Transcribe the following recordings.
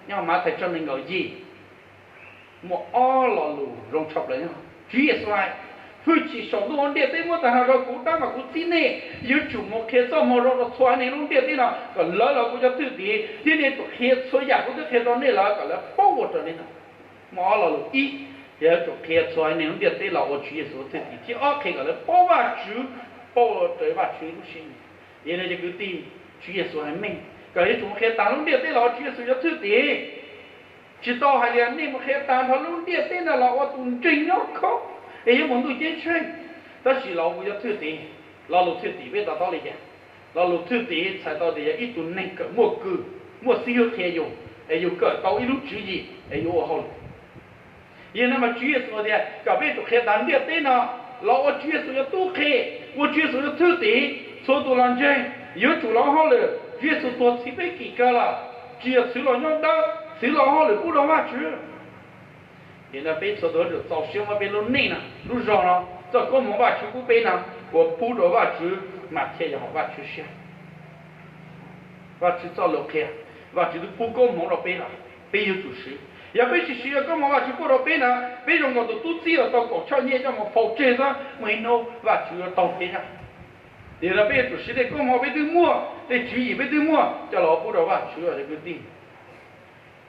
Nyob Mathais tshooj nees nkaum yim, muaj ob lo lus zoo tshaj plaws nyob. Tswv Yexus hais, hwj chim saum ntuj hauv ntiaj teb muab tag nrho rau kuv, tab mas kuv txib nej yuav tsum mus qhia txoj moo zoo rau txhua haiv neeg lub ntiaj teb no kom lawv los kuv cov thwj tim, thiab nej yuav tsum qhia txhua yam kuv twb qhia rau nej lawm kom lawv paub ua raws li ntawd. Muaj ob lo lus, ib, yog yuav tsum qhia txhua haiv neeg lub ntiaj teb los ua Tswv Yexus thwj tim, thiab ob, qhia kom lawv paub Vajtswv, paub ua raws Vajtswv lub siab nyiam. Yog li ntawd cov kwv tij, Tswv Yexus hais meej kom yuav tsum qhia tag lub ntiaj teb los ua Tswv Yexus cov thwj tim. Tsis tau hais tias nej mus qhia tag nrho lub ntiaj teb no los ua tus ntseeg nyob khob es yuav mus ntuj ceeb tsheej, tab sis los ua kuv cov thwj tim. Lo lus thwj tim peb to taub li cas? Lo lus thwj tim txhais tau tias yog ib tug neeg kawm muaj kws, muaj xib hwb qhia yus, es yus kawm tau ib lub tswv yim es yuav ua hauj lwm. Yog no mas Tswv Yexus tias kom peb yuav tsum qhia tag ntiaj teb no los ua Tswv Yexus cov tub qhe, ua Tswv Yexus cov thwj tim. Txhua tus los ntseeg yuav tsum los ua hauj lwm. Tswv Yexus tuag txhiv peb kim kawg lawm, tsis yog txwv los nyob dawb, txwv los ua hauj lwm pub rau Vajtswv. Yog no peb txhua tus yuav tsum txaus siab muab peb lub neej no, lub zog no, txoj koob hmoov Vajtswv pub peb no, ua pub rau Vajtswv mas thiaj yog haum Vajtswv siab. Vajtswv txoj lus qhia, Vajtswv twb pub koob hmoov rau peb lawm, peb yuav tsum siv. Yog peb tsis siv koob hmoov Vajtswv pub rau peb na, peb zoo nkaus tus tub txib uas tau kaum choj nyiaj coj mus faus tseg xwb, muaj ib hnub Vajtswv yuav taug peb na. Yog no peb yuav tsum siv tej koob hmoov peb twb muaj, tej tswv yim peb twb muaj coj los ua pub rau Vajtswv, cov kwv tij.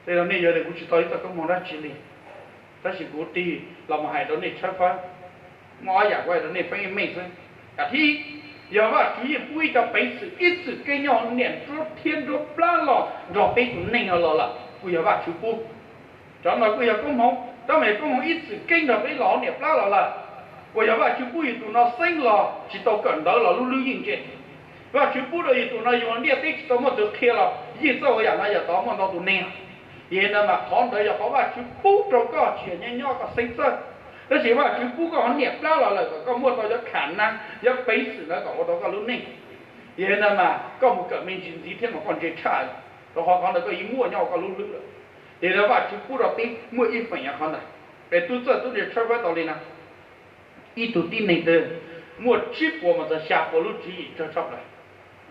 Tej no nej yuav tias kuv tsis tau ib txoj koob hmoov dab tsi li, tab sis kuv tig los mus hais rau nej tshawb fawb. Muaj ob yam kuv hais rau nej feeb meej xwb. Yam thib ib, yog Vajtswv yeej pub ib co peev xwm ib txwm keeb nyob hauv niam nruab thiab nruab plab los nrog peb tus neeg no los lawm, kuj yog Vajtswv pub. Cov no kuj yog koob hmoov, tab mas yog koob hmoov ib txwm keeb nrog peb los hauv niam plab los lawm, uas yog Vajtswv pub yus tus no xeeb los tsis tau kawm ntawv los lub hlwb yeej ntse. Vajtswv pub rau yus tus no yus ua ntiaj teb tsis tau muaj tus qhia los yeej txawj ua yam no yam tod muaj ntau tus neeg. Yog li ntawd mas qhov ntawd yog qhov Vajtswv pub rau koj, tsis yog nyob nyob koj xeeb txawj, tab sis Vajtswv pub koj hauv niam plab los lawm kom koj muaj tau cov kham nab, cov peev xwm ntawd kom ua tau koj lub neej. Yog li ntawd mas koj mus kawm me ntsis ntxiv thiab mas koj ntse tshaj, rau qhov qhov ntawd koj yeej muaj nyob hauv koj lub hlwb lawm. Yog li ntawd Vajtswv pub rau peb muaj ib feem yog qhov ntawd. Es tus txawj tub ntse tshawb fawb tau li no, ib tug tib neeg twg muaj tsib puas mus txog xya puas lub tswv yim tsawg tshaj plaws.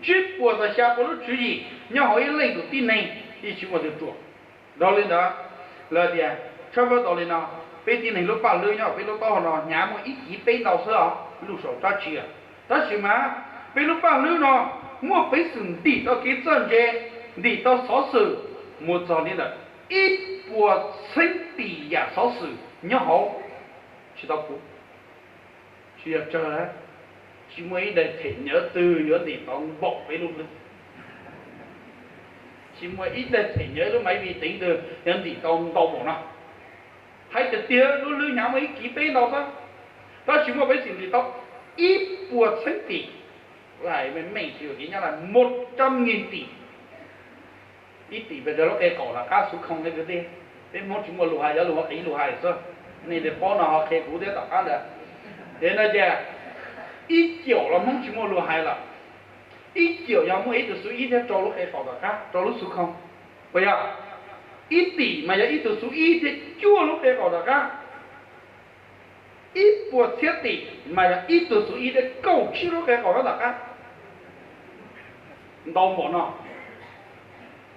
Tsib puas txog xya puas lub tswv yim nyob hauv ib leej tus tib neeg yeej tsis muaj tus ruam. Dhau li ntawd, lawv tias tshawb fawb tau li no, peb tib neeg lub paj hlwb nyob peb lub taub hau no hnyav muaj ib kiv peb ntau xwb os, luj saum dab tsi. Tab sis mas peb lub paj hlwb no muaj peev xwm ntim tau kev txawj ntse, ntim tau xov xwm mus txog li ntawm ib puas txheeb tim yam xov xwm nyob hauv. Tsis tau puv, tsis yog tsawg, tsis muaj ib daim them nyawv twg yuav ntim tau npaum peb lub hlwb. Tsis muaj ib daim them nyawv lub maiv vi teev twg yuav ntim tau ntau npaum no. Hais tiag tiag lub hlwb hnyav muaj ib kiv peb ntau xwb, tab sis muaj peev xwm ntim tau ib puas txheeb tim, lais meej meej tsis yog kev nyab laj, một trăm nghìn tỷ. Ib tim pes rau lub qe qaum tom qab xuv khoo li kwv tij. Peb Hmoob tsis muaj lus hais, cov lus qiv lus hais xwb. Nej li paub no ho qhia kuv thiab tom qab ntawd. Es no ces ib caum los Hmoob tsis muaj lus hais lawm. Ib caum yog muaj ib tug xuv ib thiab rau lub qe qaum tom qab, rau lub xuv khoo, puas yog? Ib tim mas yog ib tug xuv ib thiab cuaj lub qe qaum tom qab. Ib puas txhiab tim mas yog ib tug xuv ib thiab kaum tsib lub qe qaum tom qab. Ntau npaum no.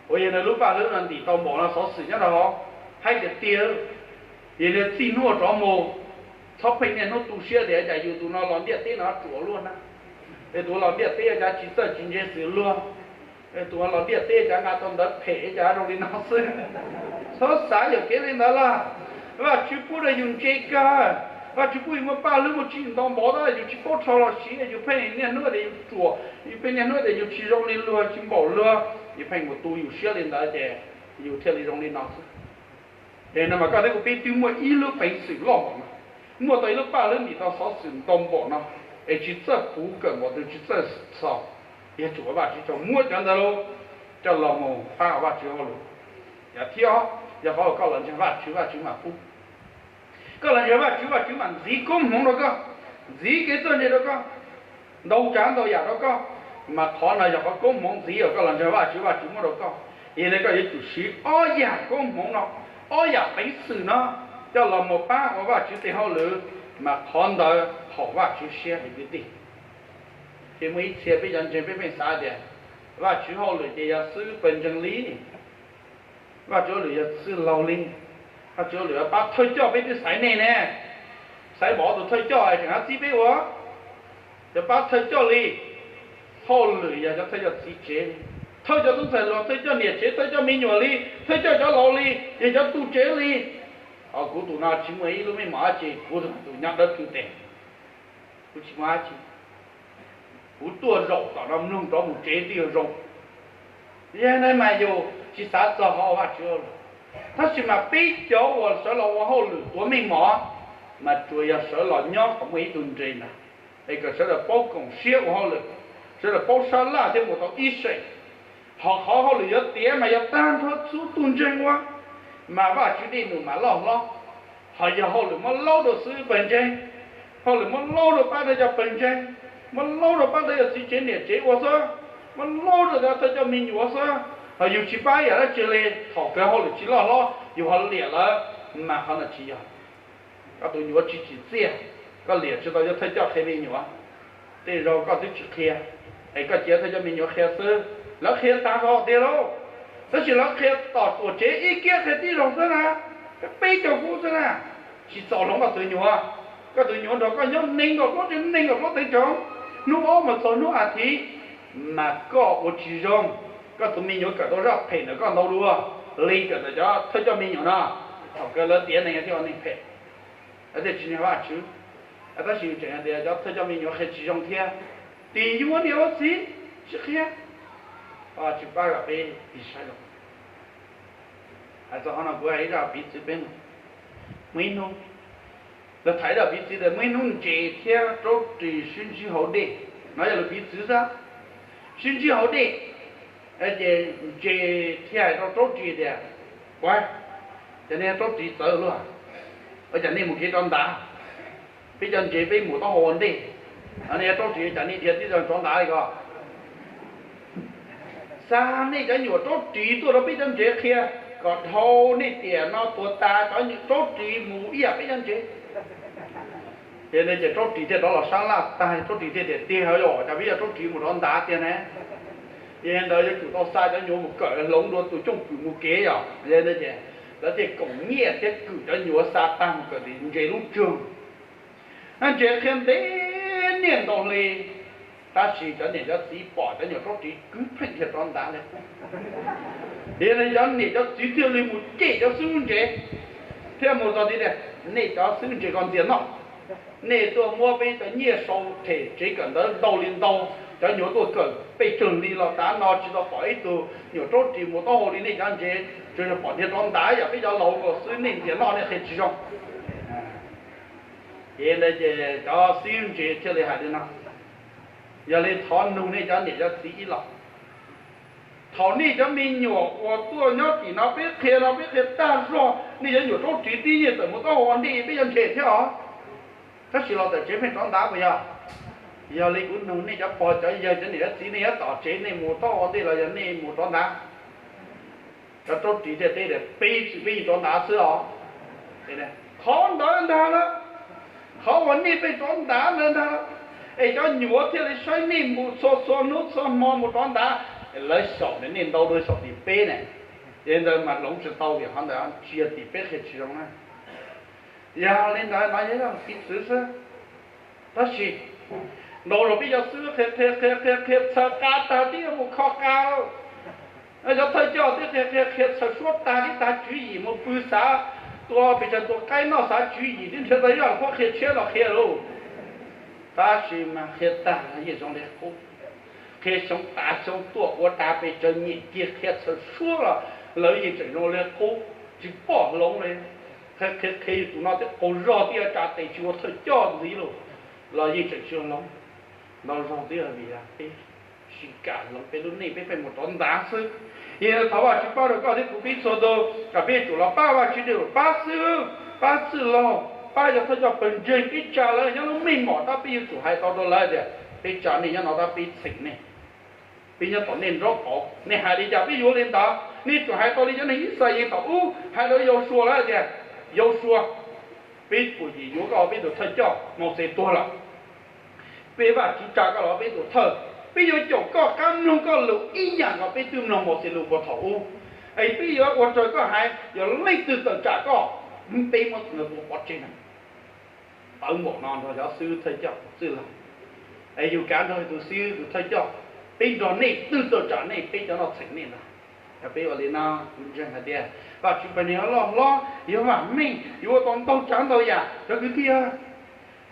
Ua yog nws lub paj hlwb no ntim tau npaum no xov xwm nyob rau hauv, hais tiag tiag, yog li txij hnub rov mus, txhob pheej niaj hnub tu siab tias cas yus tus no los ntiaj teb no ruam luaj na, es tus los ntiaj teb cas tsis txawj tsis ntse xwm luag, tus los ntiaj teb cas nqa tau ntawv phem cas zoo li no xwb. Txhob xav yuam kev li ntawd lawm. Vajtswv pub rau yus ntse kawg. Vajtswv pub yus muaj paj hlwb muaj tsim ntau npaum tab yus tsis paub rho los siv, yus pheej niaj hnub tias yus ruam, yus pheej niaj hnub tias yus tsis zoo li luag, tsis npaum luag, yus pheej mus tu yus siab li ntawd ces yus thiaj li zoo li no xwb. Es no mas koj thiab kuv peb twb muaj ib lub peev xwm loj npaum no, muaj tau ib lub paj hlwb ntim tau xov xwm ntau npaum no, es tsis txawj puv kawm npaum twg tsis txawj xaus, yog tsum ua Vajtswv tsaug, muab cov ntawd coj los mus pab ua Vajtswv hauj lwm. Yam thib ob, yog qhov uas koj los ntseeg Vajtswv, Vajtswv mam pub. Koj los ntseeg Vajtswv, Vajtswv mam ntxiv koob hmoov rau koj, ntxiv kev txawj ntse rau koj, ntau tsav ntau yam rau koj, mas qhov no yog qhov koob hmoov ntxiv uas koj los ntseeg Vajtswv, Vajtswv muab rau koj. Yog li koj yuav tsum siv ob yam koob hmoov no, ob yam peev xwm no coj los mus pab ua Vajtswv tes hauj lwm, mas qhov ntawd haum Vajtswv siab li kwv tij. Ces muaj ib txhia peb cov ntseeg peb pheej xav tias Vajtswv hauj lwm ces yog xwb pawg ntseeg li. Vajtswv hauj lwm yog txwj laug li. Vajtswv hauj lwm pab thawj coj peb twb xaiv nej ne, xaiv npaum tus thawj coj tseem hab txib peb ua, yog pab thawj coj li. Hauj lwm yog cov thawj coj txiv tsev li, thawj coj tub ntxhais hluas, thawj coj niam tsev, thawj coj me nyuam li, thawj coj cov laus li, yog cov tu tsev li. Kuv tus no tsis muaj ib lub meej mom dab tsi, kuv tus nyob dawb tug tes, kuv tsis muaj dab tsi. Kuv tuaj zaum tom no mloog rov mus tsev twb yog zoo. Yog li mas yus tsis xav txog qhov Vajtswv hauj lwm. Tab sis mas peb cov uas sawv los ua hauj lwm tuav meej mom, mas tsuas yog sawv los nyob kom muaj ib tug nres ntag, es kom sawv daws paub koom siab ua hauj lwm, sawv daws paub sab laj thiab mus tau ib sem. Ho qhov hauj lwm yuav tiav mas yog tag nrho txhua tus ntseeg ua, mas Vajtswv dej num mas loj hlob. Ho yog hauj lwm muab laub rau xib hwb pawg ntseeg, hauj lwm muab laub rau pab thawj coj pawg ntseeg, muab laub rau pab thawj coj txiv tsev niam tsev ua xwb, muab laub rau thawj coj me nyuam xwb, ho yus tsis pab yam dab tsi li. Thaum kawg hauj lwm tsis loj hlob yus ho liam lawv, mas qhov no tsis yog. Koj tus nyuam tsis tsim txiaj, koj liam tsis tau cov thawj coj qhia me nyuam. Tej zaug koj twb tsis qhia, es koj cia thawj coj me nyuam qhia xwb, lawv qhia tag zog tiag lauj. Tab sis lawv qhia tom tuam tsev ib kiab qhia tib zaug xwb na, peb caug kub xwb na, tsis txaus hloov koj tus nyuam. Koj tus nyuam nrog koj nyob nees nkaum plaub, nees nkaum plaub teev tsoov, hnub ob mus txog hnub a thiv, mas koj ua tsis zoo, koj tus me nyuam kawm tau zaj phem ntawm koj ntau dua li kawm ntawm cov thawj coj me nyuam no. Thaum kawg lawv tiav neeg thiaj ua neeg phem, lawv thiaj tsis nyiam Vajtswv. Tab sis yus tseem hais tias cov thawj coj me nyuam qhia tsis zoo thiab, tim yus ua niam ua txiv tsis qhia. Tsis pab kom peb tig saib zoo. Hais txog qhov no kuv hais ib zaj piv txwv peb mloog. Muaj ib hnub lawv tham ib zaj piv txwv tias muaj ib hnub ntses thiab raub ris sib ntsib hauv dej. No yog lus piv txwv xwb. Sib ntsib hauv dej, ces ntses thiaj hais rau raub ris tias, Ua, cas nej raub ris txawv luaj, ua cas nej mus kev rov ntav? Peb cov ntses peb mus taub hau ua ntej, nej raub ris cas nej dhia tib tug rov ntav li ko? Xa nej cov nyuam raub ris tuaj rau peb cov ntses qhia, kom dhau nej tiam no tuag tas cov nyuam raub ris mus ib yam peb cov ntses. Ces raub ris thiaj rov los sab laj tag, raub ris thiaj tias, Tiag os, cas peb cov raub ris mus rov ntav tiag ne? Yog li ntawd yuav tsum tau xa cov nyuam mus kawm hloov dua tus cooj pwm mus kev yom. Yog li ntawd ces lawv thiaj koom nyiaj thiab kwm cov nyuam xa tag mus kawm tim ntses lub rog. Ntses qhia ntev niaj ntau hli, tab sis cov niam cov txiv pom cov nyuam raub ris kwv pheej dhia rov ntav li. Yog li cov niam cov txiv thiaj li mus cem cov xib hwb ntses, thiaj mus txog tias, Nej cov xib hwb ntses ko ntxias noj, nej tuaj muab peb cov nyiaj sau them tsev kawm ntawv ntau li ntau, cov nyuam tuaj kawm pes tsawg hli los tav no tsis tau pom ib tug nyuam raub ris mus taub hau li nej cov ntses, tsuas yog pom dhia rov ntav yam peb cov laus ko xwb, nej ntxias noj nej qhia tsis zoo. Ces ntawd ces cov xib hwb ntses thiaj li hais li no, Yog li thov nug nej cov niam cov txiv ib los, thaum nej cov me nyuam uas tuaj nyob tim no peb qhia no peb qhia tag zog, nej cov nyuam raub ris tib yeej tawm mus taub hau ua ntej peb cov ntses thiab os. Tab sis los tawm tsev pheej rov ntav puas yog? Yog li kuv nug nej cov pog cov yawg cov niam cov txiv, nej nyob tom tsev nej mus taub hau ua ntej los yog nej mus rov ntav? Cov raub ris thiaj teb tias, Peb tsis, peb yeej rov ntav xwb os. Qhov ntawd ntag na, qhov uas nej pheej rov ntav ntawd ntag, es cov nyuam thiaj li saib nej mus txhua txhua hnub txhua hmo mus rov ntav, lawv xyaum nej ntau dua xyaum tim peb ne. Yog li ntawd mas hloov tsis tau vim qhov ntawd tsis yog tim peb qhia tsis zoo na. Yog li ntawd no yog ib piv txwv xwb. Tab sis ntau zaus peb cov xib hwb qhia qhia qhia qhia txhaws qa tag twb yuav mus kho qa lawm. Cov thawj coj twb qhia qhia qhia txhaws suab tag twb tag tswv yim mus pw xav tua pes tsawg tua qaib noj xav tswv yim twb nrhiav tau ib lo qhuab qhia tshiab los qhia lauj. Tab sis mas qhia tag los yeej zoo li qub, qhia xyoo tas xyoo tuaj ua tag pes tsawg nyem kiag qhia txhaws suab los lawv yeej tseem zoo li qub, tsis pom hloov li. Qhia qhia yus tus no twb qaug zog twb yuav tsa tes tsis ua thawj coj ntxiv los, los yeej tseem tsis hloov. Ntau zaug twb yog vim peb tsis kam hloov peb lub neej, peb pheej mus rov ntav xwb. Yog li thov Vajtswv pab rau koj thiab kuv peb txhua tus kom peb yuav tsum los pab Vajtswv, pab xib hwb, pab txwj laug, pab cov thawj coj pawg ntseeg, peb tsa lawv nyob lub meej mom tab peb yuav tsum hais tau rau lawv tias peb tsa nej nyob no tab peb txheem nej, peb nyob tom nej nraub qaum, nej hais li cas peb yuav li ntawd. Nej tsum hais tau li cov neeg Yixalayees thaum ub hais rau Yausuas lawv tias, Yausuas, peb puas yim yuav koj peb tus thawj coj? Mauxes tuag lawm. Peb Vajtswv tsa koj los peb tus thawj, peb yuav caum koj qab mloog koj lus ib yam nkaus peb twb mloog Mauxes lus puag thaum ub. Es peb yuav ua raws koj hais, yog leej twg tawm tsam koj, peb muab tus ntawd tua pov tseg na. Tawv npaum no nrog cov xib hwb thawj coj txwj laug, es yus kav nrog tus xib hwb tus thawj coj, peb nrog nej twg tawm tsam nej, peb cov no txheem nej ntag. Yog peb ua li no, kuv ntseeg hais tias Vajtswv pawg ntseeg yuav loj hlob, yuav vam meej, yuav ua tau ntau tsav ntau yam cov kwv tij.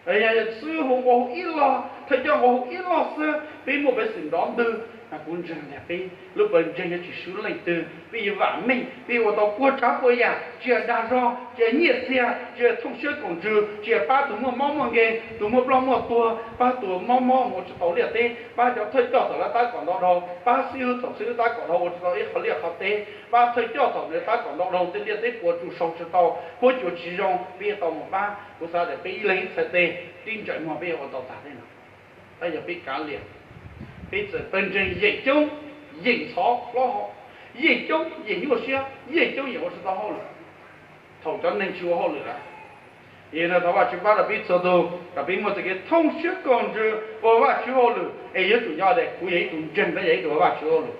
Yog xib hwb hu nqua hu ib lo, thawj coj nqua hu ib lo xwb, peb muaj peev xwm nrov ntwg, kuv ntseeg tias peb lub pawg ntseeg yuav tsis swb leej twg, peb yuav vam meej, peb yuav ua tau puas tsav puas yam, tsis yog dag zog, tsis yog nyiaj txiag, tsis yog thooj siab koom ntsws, tsis yog pab tus muaj mob muaj nkeeg, tus muaj ploj muaj tuag, pab tus mob mob mus ua tsis tau liaj teb, pab cov thawj coj thaum lawv tab kaum ntau dhau, pab xib hwb thaum xib hwb tab kaum dhau ua tsis tau ib qho liaj qhov teb, pab thawj coj thaum nws tab kaum ntau dhau tej liaj teb puas tsuj sau tsis tau, huab cua tsis zoo, peb yuav tau mus pab. Kuv xav tias peb ib leeg ib txhais tes tib ntsais muag peb yuav ua tau tag tej no. Tab yog peb kav liam, peb txawm pawg ntseeg yeem coob, yeem ntxhov hlob hau, yeem coob yeem nyuaj siab, yeem coob yeem ua tsis tau hauj lwm, thaum cov neeg tsis ua hauj lwm lawm. Yog li ntawd thov Vajtswv pab rau peb txhua tus kom peb muaj txoj kev thooj siab koom ntsws ua Vajtswv hauj lwm, es yuav tsum nco tias kuv yog ib tug ntseeg thiab yog ib tug ua Vajtswv hauj lwm.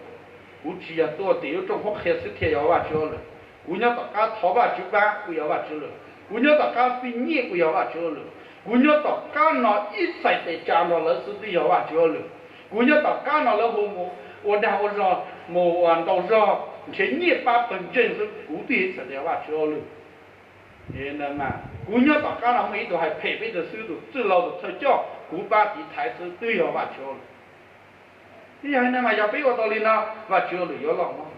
Kuv tsis yog tuaj tim lub rooj qhuab qhia xwb thiaj yog ua Vajtswv hauj lwm. Kuv nyob tom qab thov Vajtswv pab kuj yog Vajtswv hauj lwm. Kuv nyob tom qab pib nyiaj kuj yog Vajtswv hauj lwm. Kuv nyob tom qab no ib txhais tes tsa nrog lawv xwb twb yog Vajtswv hauj lwm. Kuv nyob tom qab no lawv hu mus ua dag ua zog, mus ua ntaus zog nrhiav nyiaj pab pawg ntseeg xwb kuv twb yog ib txhais tes Vajtswv hauj lwm. Kuv nyob tom qab no muaj ib tug hais phem peb tus xib hwb tus txwj laug tus thawj coj kuv pab tiv thaiv xwb twb yog Vajtswv hauj lwm. Yog li no mas yog peb ua tau li no, Vajtswv hauj lwm yuav loj hlob.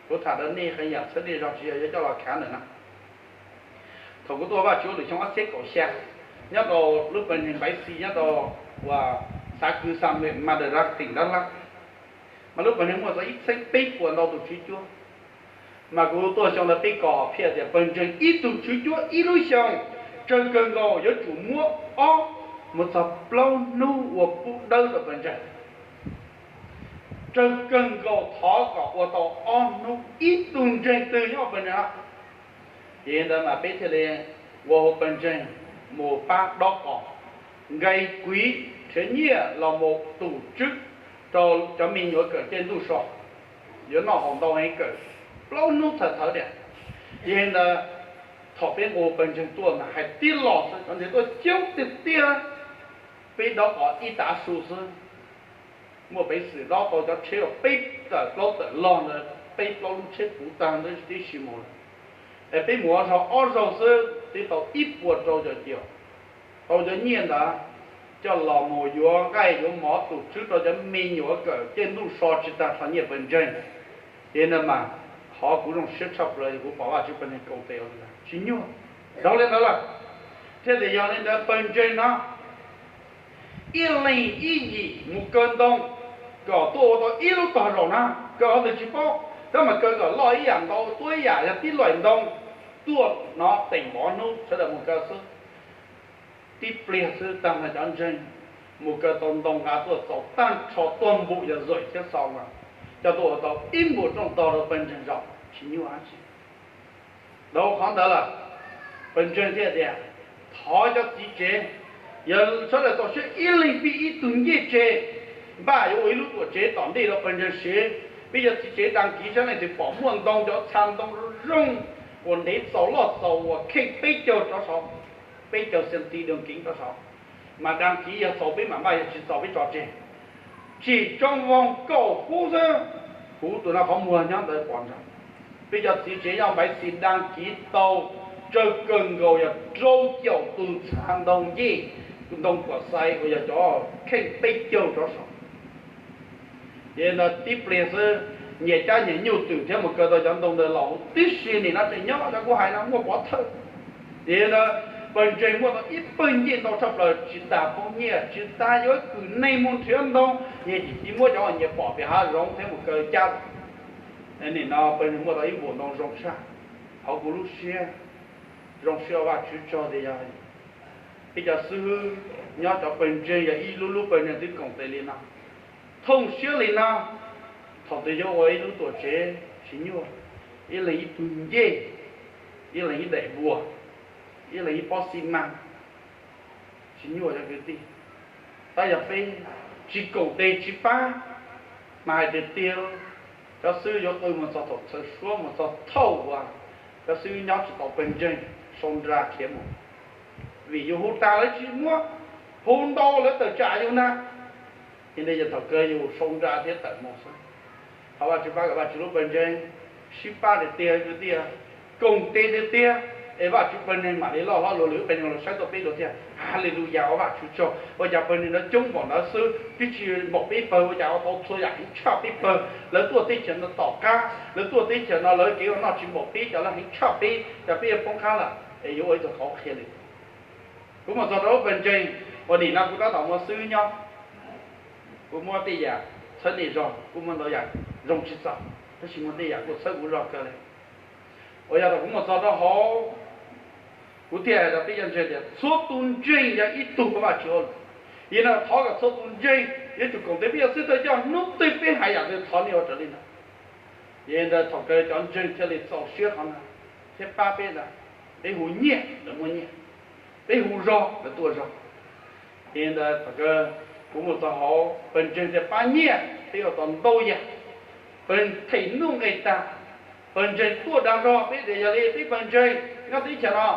Kuv tham rau nej qee yam txhawb nej zog tsis yog yuav coj los khav ntawm no. Thaum kuv tuaj Vajtswv hauj lwm xyoo ob txhiab kaum xya, nyob rau lub pawg ntseeg Npaiv Xis nyob rau uas xav kwv Xam Mem Madas Las teem Dab Lab, mas lub pawg ntseeg muaj txog ib txhiab peb puas ntau tus tswv cuab. Mas kuv tuaj xyoo ntawd peb kos hom phiaj tias pawg ntseeg ib tug tswv cuab ib lub xyoo tsawg kawg nkaus yuav tsum muab ob mus txog plaub hnub ua pub dawb rau pawg ntseeg. Tsawg kawg nkaus thov kom ua tau ob hnub ib tug ntseeg twg nyob pawg ntseeg no. Ces ntawd mas peb thiaj li ua hauv pawg ntseeg mus pab dob qos, nqe kuiv, nrhiav nyiaj los mus tus tswb rau cov me nyuam kawm caij ntuj so, yuav noj haus ntau heev kawm plaub hnub txhawm thawv tiag. Ces ntawd thaum peb nqua pawg ntseeg tuaj mas hais tiag los xwb cov ntseeg tuaj coob tiag tiag. Peb dob qos ib tav su xwb, muaj peev xwm dob tau cov tsheb uas peb tawm plaub tawm log ntawd peb plaub lub tsheb puv tag ntawd tib si mus lawm. Es peb mus ua zog ob zaug xwb twb tau ib puas rau caum ciam, tau cov nyiaj ntawd coj los mus yuav nqaij yuav mov tus tswb rau cov me nyuam kawm caij ntuj so tsis tag rho nyiaj pawg ntseeg. Ces ntawd mas qhov kuv zoo siab tshaj plaws kuv pom Vajtswv pawg ntseeg koom tes ua li ntawd tsis nyuaj. Dhau li ntawd lawm, thiaj tias yog li ntawd pawg ntseeg no ib leeg ib yim mus kaw ntoo kom tuaj ua tau ib lub tog zaum na, kaw qhov twg tsis paub, tab mas kaw kom loj ib yam ntau tuab ib yam, yog tib laim ntoo tuaj no teem npov hnub sawv daws mus kaw xwb. Tib pliag xwb tag no cov ntseeg mus kaw tau ntoo nqa tuaj txaus tag nrho tuaj npum yog zuaim thiab xaus mas coj tuaj ua tau ib npus rooj tog rau pawg ntseeg zaum tsis nyuaj dab tsi. Dhau qhov ntawd lawm, pawg ntseeg thiaj tias thov cov txiv tsev, yog sawv daws txaus siab ib leeg pib ib tug ncej tseg, npaj yuav ua ib lub tuam tsev tom ntej rau pawg ntseeg siv. Peb cov txiv tsev da kiv saib leej twg pom muaj ntoo, cov txha ntoo zoo uas ntev txaus loj txaus uas kheej peb caug rov saud, peb caug xees ti dua keev rov saud, mas da kiv yog txaus peb mam npaj, yog tsis txaus peb tso tseg. Tsim tsoom voog kaum hub xwb, kuv tus no qhov muag nyob ntawd pom nrog. Peb cov txiv tsev nyob Npaiv Xis da kiv tau tsawg kawg nkaus yog rau caum tus txha ntoo ncej, tus ntoo kuam xais uas yog cov kheej peb caug rov saud. Ces ntawd tib pliag xwb, nyias cab nyias nyuj twm thiab mus kaw tau cov ntoo ntawd los huv tib si, nim no tseem nyob cov kuv hais no muaj pov thawj. Ces ntawd pawg ntseeg muaj tau ib pawg ncej ntau tshaj plaws, tsis tas phooj nyiaj, tsis tas yuav kwm neeg mus nrhiav ntoo, nyias cim ci muab cov nyias pom pem hav zoov thiab mus kaw cab. Nim no pawg ntseeg muaj tau ib npus ntoo zoo tshaj. Hauv kuv lub siab zoo siab ua Vajtswv tsaug tias yog peb cov xib hwb nyob cov pawg ntseeg yog ib lub lub pawg ntseeg twb koom tes li no, thooj siab li no. Thaum twg yuav ua ib lub tuam tsev tsis nyuaj, ib leeg ib tug ncej, ib leeg ib daim npua, ib leeg ib pob xi mas, tsis nyuaj cov kwv tij. Tab yog peb tsis koom tes tsis pab, mas hais tiag tiag, Cov xib hwb yuav qw mus txog thaum txhawv suab mus txog thaum uas cov xib hwb nyob tsis tau pawg ntseeg sau nra khiav mus, vim yus hu tag lawv tsis muab, hu ntau lawv tawm tsam yus ntag. Yog li ntawd yog thaum kawg yus sau nra thiab tawm mus xwb. Thov Vajtswv pab kom Vajtswv lub pawg ntseeg sib pab tiag tiag kwv tij, koom tes tiag tiag, es Vajtswv pawg ntseeg mam li loj hlob luag lwm pawg ntseeg los saib tuaj peb dua thiab. Haleluyas, ua Vajtswv tsaug, ua cas pawg ntseeg no coob npaum ntawd xwb twb tsis npaum peb pawg, ua cas ua tau txhua yam heev tshaj peb pawg. Lawv tuaj teb chaws no tom qab, lawv tuaj teb chaws no lawv kev ua noj tsis npaum peb, cov lawv heev tshaj peb, cas peb yuav poob qab lawm? Es yuav ua ib tug qauv qhia li. Kuv mus txog rau lub pawg ntseeg uas nim no kuv tab tom muaj xib hwb nyob, kuv muab tej yam txhawb nej zog, kuv muaj ntau yam zoo tsis txaus, tab sis muaj tej yam kuj txhawb kuv zog kawg li. Uas yog thaum kuv mus txog rau hauv, kuv thiaj hais rau peb cov ntseeg tias txhua tus ntseeg yog ib tug ua Vajtswv hauj lwm. Yog li no thov kom txhua tus ntseeg yuav tsum koom tes peb cov xib hwb thawj coj, hnub twg peb hais yam twg thov nej ua raws li ntawd. Yog li ntawd thaum kawg cov ntseeg thiaj li txaus siab qhov no thiab pab peb ntag. Peb hu nyiaj lawv muaj nyiaj, peb hu zog lawv tuaj zog. Yog li ntawd thaum kawg kuv mus txog hauv pawg ntseeg thiaj pab nyiaj peb ua tau ntau yam. Pawg them nuj nqis tag, pawg ntseeg tuaj dag zog peb tias yog li peb pawg ntseeg nyob teb chaws no,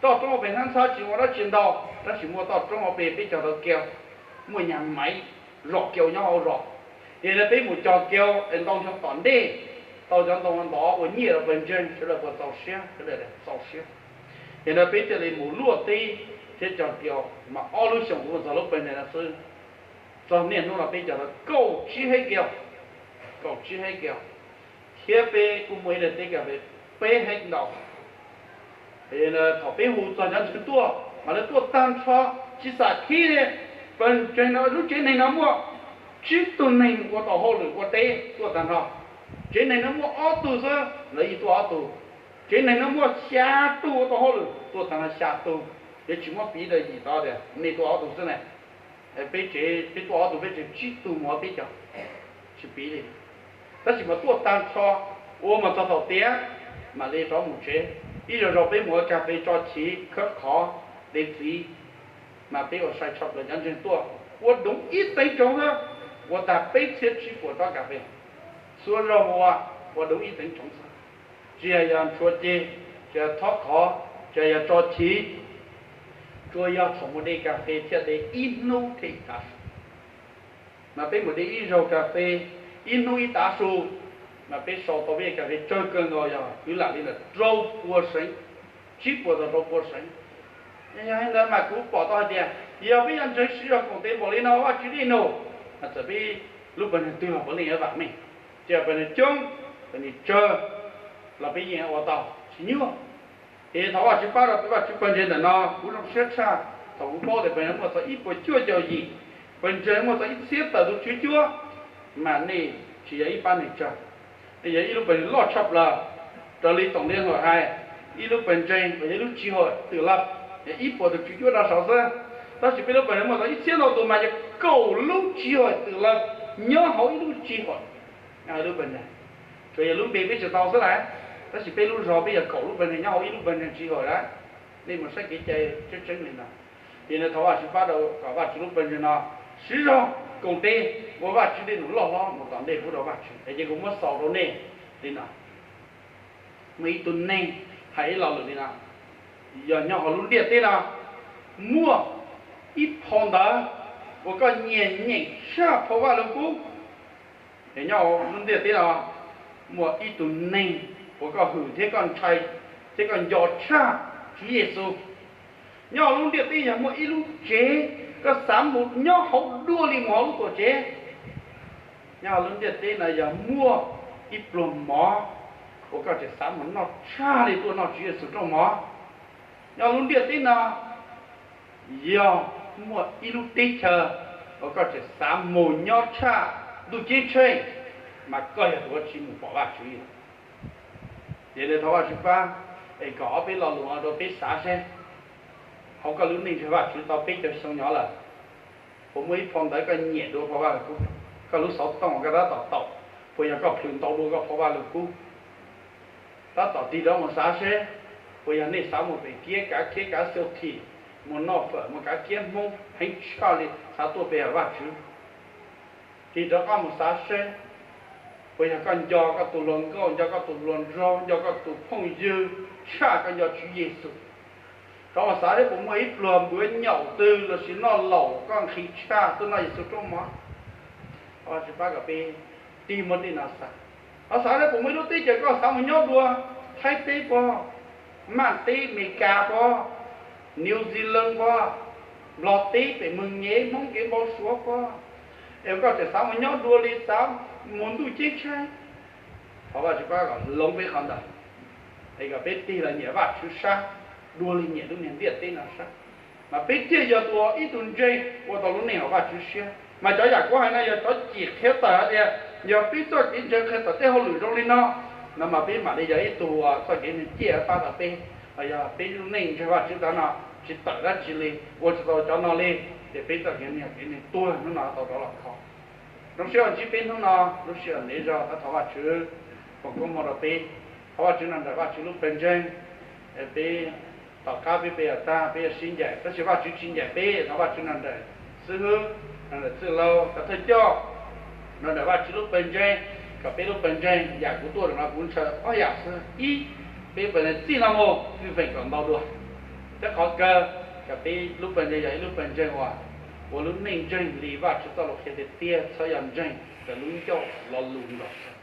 toj roob hauv pes hnab ntxhab tsis muaj dab tsi ntau, tab sis muaj toj roob hauv pes peb cog tau kiau, muaj nyuag maiv zom kiau nyob hauv zos. Yog li peb mus cog kiau es ntau xyoo tom ntej, tau cov ntoo ntov ua nyiaj rau pawg ntseeg, sawv daws puas txaus siab? Sawv daws txaus siab. Yog li ntawd peb thiaj li mus luaj teb thiab cog kiau, mas ob lub xyoos kuv mus txog lub pawg ntseeg no xwb, txog niaj hnub no peb cog tau kaum tsib hab kiau, kaum tsib hab kiau, thiab peb kuj muaj ib daim teb kas fes peb hab ntau. Thaum peb hu txog cov ntseeg tuaj mas lawv tuaj tag nrho, tsis xam khib li. Pawg ntseeg no, lub tsev neeg no muaj tsib tug neeg ua tau hauj lwm ua teb tuaj tag nrho. Tsev neeg no muaj ob tug xwb, lawv yeej tuaj ob tug. Tsev neeg no muaj xya tug ua tau hauj lwm tuaj tag nrho xya tug. Yuav tsis muab piv rau yim tod tias nej tuaj ob tug xwb ne. Peb tsev, peb tuaj ob tug, peb tsev tsib tug mus ob peb caug, tsis piv li. Tab sis mas tuaj tag nrho, ua mas txog thaum tiav mam li rov mus tsev. Ib zaug zaug peb mus ua kas fes tso chiv khawb qhov, de txiv, mas peb ua sai tshaj plaws. Cov ntseeg tuaj ua doov ib teev tsoov xwb, ua tag peb txhiab tsib puas tsob kas fes, txhua zaug mus ua, ua doov ib teev tsoov xwb. Tsis hais yog ntshua ceg, tsis hais thob qhov, tsis hais yog tso chiv, tsuas yog thaum mus de kas fes thiaj de ib hnub thiab ib tav su. Mas peb mus de ib zaug kas fes, ib hnub ib tav su, mas peb sau tau peb kas fes tsawg kawg nkaus yog kwv lam li ntawm rau pua seev, tsib puas txog rau pua seev. Yog li ntawd mas kuv pom tau hais tias yog peb cov ntseeg sib zog koom tes npaum li no Vajtswv dej num, mas txawm peb lub pawg ntseeg twg los puav leej yuav vam meej. Tsis yog pawg ntseeg coob, pawg ntseeg tsawg los peb yeej ua tau tsis nyuaj. Es thov Vajtswv pab rau peb Vajtswv pawg ntseeg ntawm no. Kuv zoo siab tshaj thaum kuv paub tias pawg ntseeg muaj txog ib puas cuaj caum yim, pawg ntseeg muaj txog ib txhiab tawm tus tswv cuab, mas nej tsis yog ib pab neeg tsawg, nej yog ib lub pawg ntseeg loj tshaj plaws. Raws li Toom Liaj Huam hais, ib lub pawg ntseeg uas yog ib lub tswv huam twm lawm, yog ib puas tus tswv cuab rau saud xwb. Tab sis peb lub pawg ntseeg muaj txog ib txhiab ntau tus mas yog kaum lub tswv huam twm lawm nyob hauv ib lub tswv huam, nyob hauv lub pawg ntseeg. Tsuas yog lub npe peb tsis tau xwb lawm, tab sis peb lub zog peb yog kaum lub pawg ntseeg nyob hauv ib lub pawg ntseeg tswv huam lawm. Nej mus saib kev cai tseeb tseeb li no. Yog li ntawd thov Vajtswv pab rau kom Vajtswv lub pawg ntseeg no sib zog koom tes ua Vajtswv dej num loj hlob mus tom ntej pub rau Vajtswv. Es ces kuv muab xaus rau nej li no. Muaj ib tug neeg hais ib lo lus li no, yog nyob hauv lub ntiaj teb no muaj ib phau ntawv uas koj nyiam nyeem tshaj phau Vajluskub. Nyob hauv lub ntiaj teb no muaj ib tug neeg uas koj hwm thiab koj ntshai thiab koj nco tshaj, Tswv Yexus. Nyob hauv lub ntiaj teb yog muaj ib lub tsev koj xav mus nyob hauv dua li mus hauv lub tuam tsev. Nyob hauv lub ntiaj teb no yog muaj ib pluag mov uas koj tseem xav mus noj tshaj li tuaj noj Tswv Yexus rooj mov. Nyob hauv lub ntiaj teb no yog muaj ib lub teb chaws uas koj tseem xav mus nyob tshaj ntuj ceeb tsheej, mas koj yog tus uas tsis mus pom Vajtswv li. Yog li thov Vajtswv pab es kom ob peb lo lus no rau peb xav seb, hauv koj lub neej ntseeg Vajtswv tau peb caug xyoo nyob lawm, puas muaj ib phau ntawv koj nyiam dua phau Vajluskub? Koj lub xov tooj koj tab tom taum, puas yog koj plhws ntau dua koj phau Vajluskub? Tab tom tig rov mus xav seb, puas yog nej xav mus pem kiab kav kiab kav xyau thim, mus noj fawm mus kav kiab Hmoob heev tshaj li xav tuaj pe hawm Vajtswv? Tig rov qab mus xav seb, Puas yog koj nco koj tus hluas nkauj, nco koj tus hluas nraug, nco koj tus phooj ywg tshaj koj nco Tswv Yexus? Thov Vajtswv saib puas muaj ib pluag npwv nyaum twg lossis noj laum koj nqhis tshaj tuaj noj Yexus rooj mov. Thov Vajtswv pab kom peb tig muaj tej no xav. Thov saib puas muaj ib lub teb chaws koj xav mus nyob dua, Thaib teb pob, Maj teb Amelikas pob, New Zealand pob, Nplog teb pem Mws Nyem, Hmoob kev npau suav pob, es koj tseem xav mus nyob dua li, xav mus ntuj ceeb tsheej. Thov Vajtswv pab kom hloov peb qhov ntawd, es kom peb tig los nyiam Vajtswv sab dua li nyiam lub niag ntiaj teb no sab, mas peb thiaj yog tus ib tug ntseeg ua tau lub neej hauv Vajtswv siab. Mas cov yam kuv hais no yog cov cim qhia tawm hais tias yog peb txoj kev ntseeg qhia tawm tej hauj lwm zoo li no, no mas peb mam li yog ib tug uas txoj kev ntseeg ciaj pab tau peb. Yog peb lub neej ntseeg Vajtswv tas no tsis tawm dab tsi li, ua tsis tau cov no li, ces peb txoj kev ntseeg yog kev ntseeg tuag hnub no tau rov los kho. Zoo siab uas ntsib peb hnub no, lub sij hawm ntev zog, tab thov Vajtswv foom koob hmoov rau peb. Thov Vajtswv nrog nraim Vajtswv lub pawg ntseeg. Peb tom qab peb pe tag peb yuav sib ncaim, tab sis Vajtswv tsis ncaim peb, thov Vajtswv nrog nraim xib hwb, nrog nraim txwj laug, cov thawj coj, nrog nraim Vajtswv lub pawg ntseeg, kom peb lub pawg ntseeg, yam kuv tuaj no kuv ntshaw ob yam xwb. Ib, peb pawg ntseeg txij no mus kwj feem kom ntau dua. Thiab qhov kawg, kom peb lub pawg ntseeg yog ib lub pawg ntseeg uas ua lub neej ntseeg li Vajtswv txoj lus qhia tiag tiag, txhob yog ntseeg raws lub ncauj lo lus nrog